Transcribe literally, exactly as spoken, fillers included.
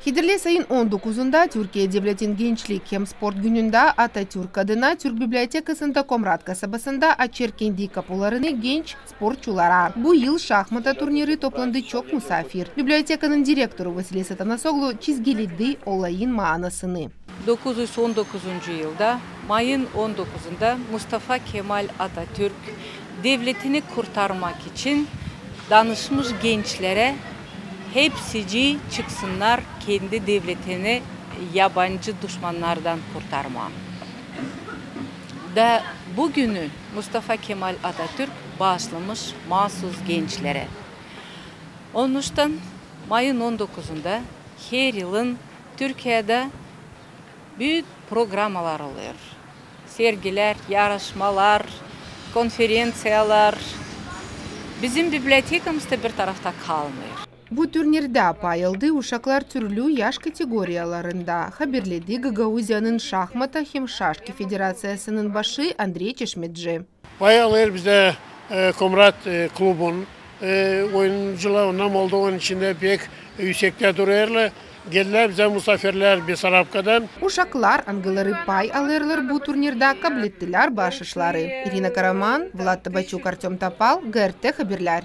Hederlez ayın on dokuzunda Türkiye devletin gençlik hem sport günündä Atatürk adına Türk bibliotekasında Komrat kasabasında açêr kendi kapularını genç sportçulara. Bu yıl şahmata turniri toplandı çok musaafir. Bibliotekanın direktoru Vasiliy Satanosoglu çizgiledi olayın maanasını. Dokuz üz on dokuzuncu yılda, mayın on dokuzunda Mustafa Kemal Atatürk devletini kurtarmak için danışmış gençlerä, hepsicii çıksınnar kendi devletini yabancı duşmannardan kurtarmaa. Da bu günü Mustafa Kemal Atatürk baaşlamış maasuz gençlerä. Onuştan mayın on dokuzunda her yılın Türkiyedä büük programalar olêr. Sergilär, yarışmalar, konferenţiyalar. Bizim bibliotekamız da bir tarafta kalmêêr. Bu turnirdä pay aldı uşaklar türlü yaş kategoriyalarında, haberledi Gagauziyanın şahmata hem şaşki federaţiyasının başı Andrey Çeşmedji. Pay alêr bizä, e, Komrat, e, klubun, e, oyuncular, onnar Moldovanın içindä pek üüsektä durêrlar. Geldilär bizä musaafirlär Besarabkadan. Uşaklar, angıları pay alêrlar bu turnirdä, kablettilär baaşışları. İrina Karaman, Vlad Tabaçuk, Artёm Topal, GRT Haberlär.